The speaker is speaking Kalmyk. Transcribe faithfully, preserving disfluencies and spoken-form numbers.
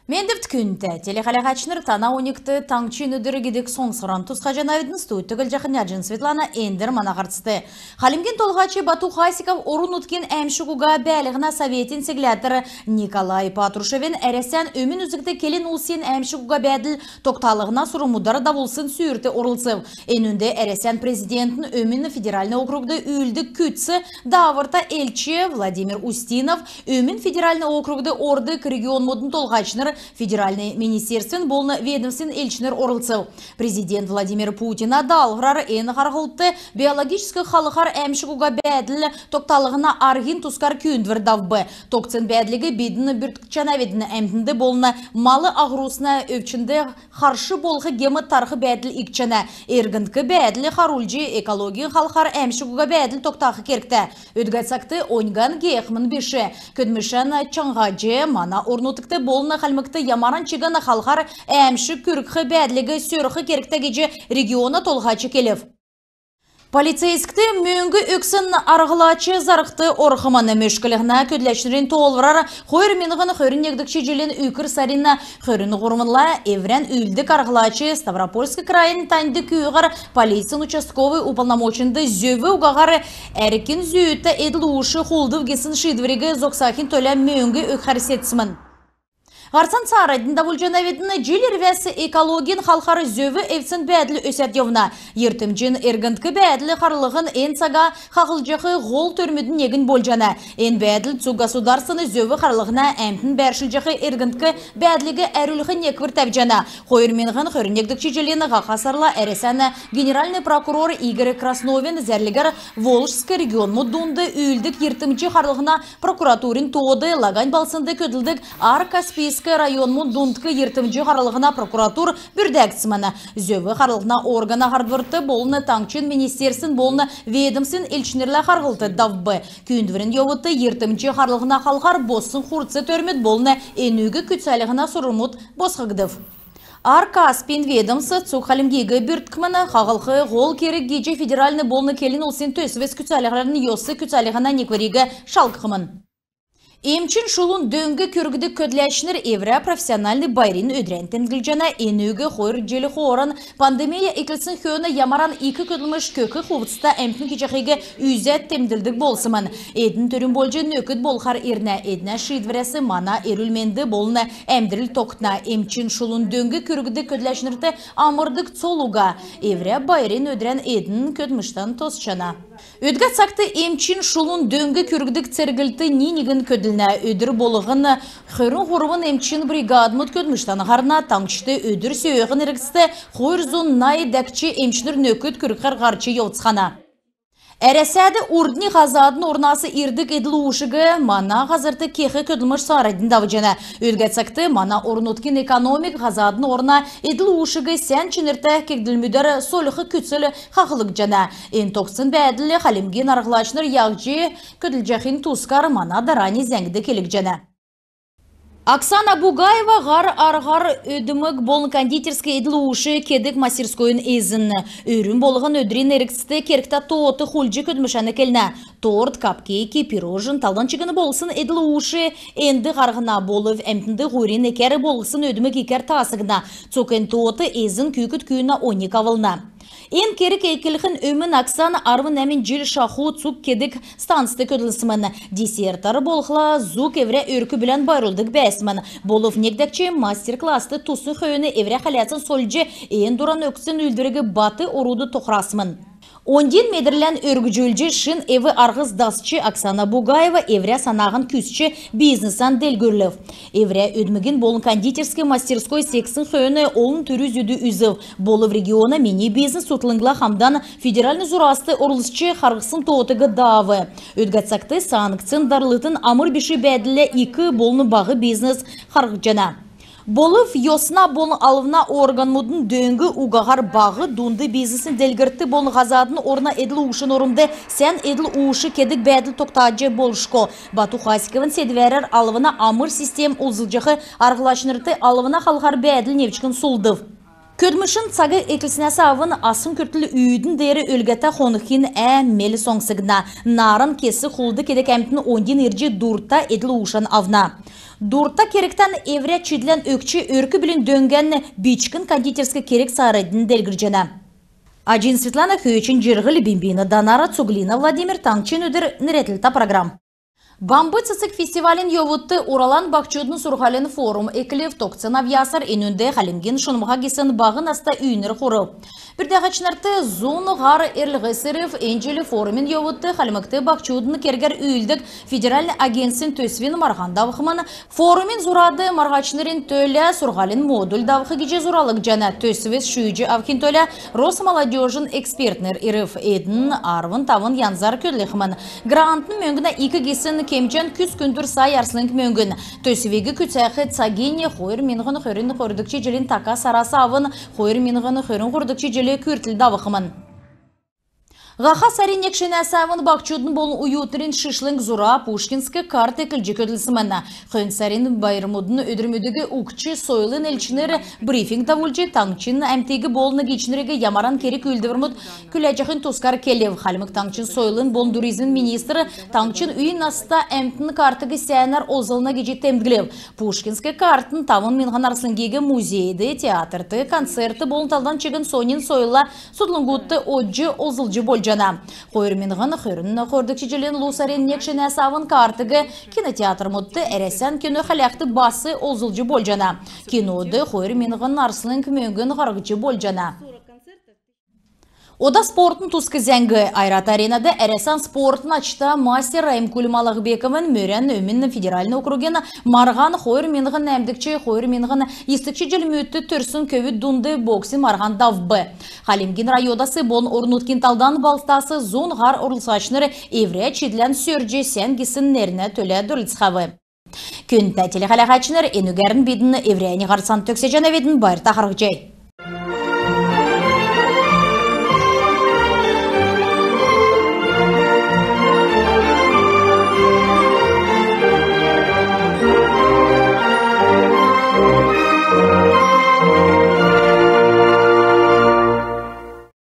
Мендвт, күндтә телехәләһәчнр! Тана оньгт «Таңһчин өдр» гидг соңсхвран тусхаҗанавидн. Студьд көдлҗәхнь Яҗин Светлана. Эндр мана һарцд. Хальмгин Толһач Бату Хасиков орн-нутгин әәмшг уга бәәлһнә советин сегләтр Николай Патрушевин Әрәсән өмн үзгт келн улсин әәмшг уга бәәдл тогталһна сурврмудар давулсн сүүрт орлцв. Энүнд Әрәсән Президентин өмн федеральн округд үүлддг күцц дааврта элч Владимир Устинов, Өмн федеральн округд ордг регионмудын толһачнр, федеральн министерствин болн ведомствин элчнр орлцв. Президент Владимир Путина даалһврар эн харһлтд биологическ халхар әәмшг уга бәәдл тогталһна арһин тускар күүндвр давв. Тогтсн бәәдлиг бидн бүрткҗәнәвидн. Әмтнд болн мал-аһурсна өвчнд харш болх гем тарх бәәдл икдҗәнә. Эргндк бәәдл харулҗ, экологин халхар әәмшг уга бәәдл тогтах кергтә. Өдгә цагт оньган геехмн биш. Көдлмшән чаңһаҗ, мана орн-нутгт болн Хальмгт ямаран чигн халхар әәмшг күргх бәәдлиг сөрх кергтә гиҗ региона толһач келв. Полицейскд мөңг өгсн арһлач зарһд орхмн. Мөшклһнә көдләчнрин тоолврар хойр миңһн хөрн негдгч җилин үкр сарин хөрн һурвнла эврән үүлддг арһлач Ставропольск крайин таньдг күүһәр полицин участковый уполномоченнд зөв угаһар әркин зүүтә эдл-уш хулдв гисн шиидвриг зогсахин төлә мөңг өгхәр седсмн. Һарцан цааранднь давулҗанавидн. Җил ирвәс экологин халхар зөв эвдсн бәәдл өсәд йовна. Йиртмҗин эргндк бәәдл харлһн эн цага хаһлҗах һол төрмүдин негнь болҗана. Эн бәәдл цуг государствин зөв харлһна, әмтн бәәршлҗәх эргндк бәәдлиг әрвлх неквр тәвҗәнә. Хойр миңһн хөрн негдгч җилин һаха сарла Әрәсән генеральн прокурор Игорь Красновин зәрлгәр Волжск регионмуд дунд үүлддг йиртмҗ харлһна прокуратурин тоод Лагань балһснд көдлдг Ар-Каспийск районмуд дундк йиртмҗ харлһна прокуратур бүрдәгдсмн. Зөв харлһна органа һардврт болн таңһчин министерствин болн ведомствин элчнрлә харһлт давв. Күүндврин йовудт йиртмҗ харлһна халхар боссн хурц төрмүд болн энүг күцәлһнә сурврмуд босхгдв. Ар-Каспин ведомств цуг Хальмгиг бүрткхмн. Хаһлх һол керг гиҗ федеральн болн келн улсин төсвс күцәлһнә йос күцәлһнә неквриг шалһхмн. Эмчин шулун дөң күргдг көдләчнр эврә профессиональн байрин өдрән темдглҗәнә. Энүг хойр җил хооран пандемия эклсн хөөн ямаран ик көдлмш, көк хувцта әмтн кеҗәхиг үзәд темдглдг болсмн. Эдн түрүн болҗ нөкд болхар ирнә. Эднә шиидврәс мана эрүл-менд болн әмдрл тогтна. Эмчин шулун дөң күргдг көдләчнрт амрдг цол уга. Эврә байрин өдрән эдн көдлмштән тосчана. Өдгә цагт эмчин шулун дөң күргдг церглт ни-негн көдлнә. Өдр болһн хөрн һурвн эмчин бригадмуд көдлмштән һарна. Таңһчд өдр сөөһин эргцд хойр зун найн дәкҗ эмчнр нөкд күргхәр һарч йовцхана. Әрәсәд урднь һазадын орнас ирдг эдл-уушиг мана һазрт кех көдлмш цааранднь давҗана. Өдгә цагт мана орн-нутгин экономик һазадын орна эдл-уушиг сән чинртә кегдлмүдәр сольх күцл хаһлгдҗана. Эн тогтсн бәәдлд хальмгин арһлачнр яһҗ көдлҗәхин тускар мана дарани зәңгд келгдҗәнә. Оксана Бугаева һар арһар өдмг болн кондитерск эдл-ууш кедг мастерскойин эзн. Өрүн болһн өдрин эргцд кергтә тоот хулдҗ көдлмшән эклнә. Торт, капкейки, пирожн, талдан чигн болсн эдл-ууш энд һарһна. Болв әмтнд һурин экәр болсн өдмг икәр таасгдна. Цуг эн тоот эзн күүкд күүнә оньг авлна. Эн керг эклхин өмн Оксана арвн нәәмн җил шаху цуг кедг станцд көдлсмн. Десертәр болхла зуг эврә өрк-бүлән байрлулдг бәәсмн. Болв нег дәкҗ мастер-класст туссн хөөн эврә хәләцән сольҗ, эн дуран өгсн үүлдвриг бат оруд тохрасмн. Оньдин медрлән өргҗүлҗ, шин эв-арһс дасч, Оксана Бугаева эврә санаһан күцҗ, бизнесән делгрүлв. Эврә өдмгин болн кондитерск мастерской сексн хөөн олн түрү-зүдү үзв. Болв региона «Мини бизнес» цутхлңла хамдан федеральн зураст орлцҗ, харһсн тоотыг даав. Өдгә цагт санкцин дарлтын амр биш бәәдллә ик болн баһ бизнес харһҗана. Болв йосна болн алвна органмудын дөң угаһар баһ дунд бизнесин делгрлт болн һазадын орна эдл-уушин ормд сән эдл-ууш кедг бәәдл тогтаҗ болшго. Бату Хасиковин седвәрәр алвна амр систем олзлҗах арһлачнрт алвна халхар бәәдл невчкн сулдв. Көдлмшин цаг эклснәс авн асхн күртл үүдн деер өлгәтә хонхин ә мел соңсгдна. Нааран кесн хулд кедг әмтн оньдин ирҗ дурта эдл-уушан авна. Дурта кергтән эврә чидлән өгч, өрк-бүлин дөңгән бичкн кондитерск керг-саарадин делгрҗәнә. Аҗин Светлана, Хөөчин Җирһл, Бимбин Данара, Цуглина Владимир. Таңһчин өдр нерәдлтә программ. Бамб цецг фестивалин йовудт «Уралан» баһчудын сурһулин форум эклв. Тогтсн авъясар энүнд Хальмгин шунмһа гисн баһ наста үйнр хурв. Бүрдәһәчнрт зун һар эрлһс ирв. Эн җил форумин йовудт Хальмгт баһчудын кергәр үүлддг федеральн агентствин төсвин марһан давхмн. Форумин зурад марһачнрин төлә сурһулин модуль давх гиҗ зуралгдҗана. Төсвс шүүҗ авхин төлә Росмолодёжин экспертнр ирв. Эдн арвн тавн янзар көдлхмн. Грантын мөңгнә ик гисн кемҗән күс күндүр сай арслң мөңгн. Төсвиг күцәх цагнь хойр миңһн хөрн хойрдгч җилин така сарас авн хойр миңһн хөрн һурвдгч җил күртл давхмн. Һаха сарин нег шинәс авн баһчудын болн оютнрин шишлң зура Пушкинск карт эклҗ көдлсмн. Хөн сарин байрмудын өдрмүдиг угтҗ, сойлын элчнр брифинг давулҗ, таңһчин әмтиг болн гиичнриг ямаран керг-үүлдврмүд күләҗәхин тускар келв. Хальмг Таңһчин сойлын болн туризмин министр таңһчин үй наста әмтн картыг сәәнәр олзлна гиҗ темдглв. Пушкинск картын тавн миңһн арслңгиг музейд, театрт, концертд болн талдан чигн соньн сойлын судлңгудт одҗ олзлҗ болҗана. Хойр миңһн хөрн хойрдгч җилин лу сарин нег шинәс авн картыг кинотеатрмудт, Әрәсән кино хәләхд бас олзлҗ болҗана. Кинод хойр миңһн арслң мөңгн һарһҗ болҗана. Ода спортын туск зәңг. Ойрат Аренад Әрәсән спортын ачта мастер Раимкуль Малахбековин мөрән өмн федеральн округин марһан хойр миңһн нәәмдгч, хойр миңһн йисдгч җилмүдт төрсн көвүд дунд боксин марһан давв. Хальмгин районудас болн орн-нутгин талдан балһсдас зун һар орлцачнр эврә чидлән сөрҗ, сән гисн нернә төлә дөрлцхәв. Күндтә телехәләһәчнр, энүгәрн бидн эврәннь һарцан төгсәҗәнәвидн. Байрта харһцхай.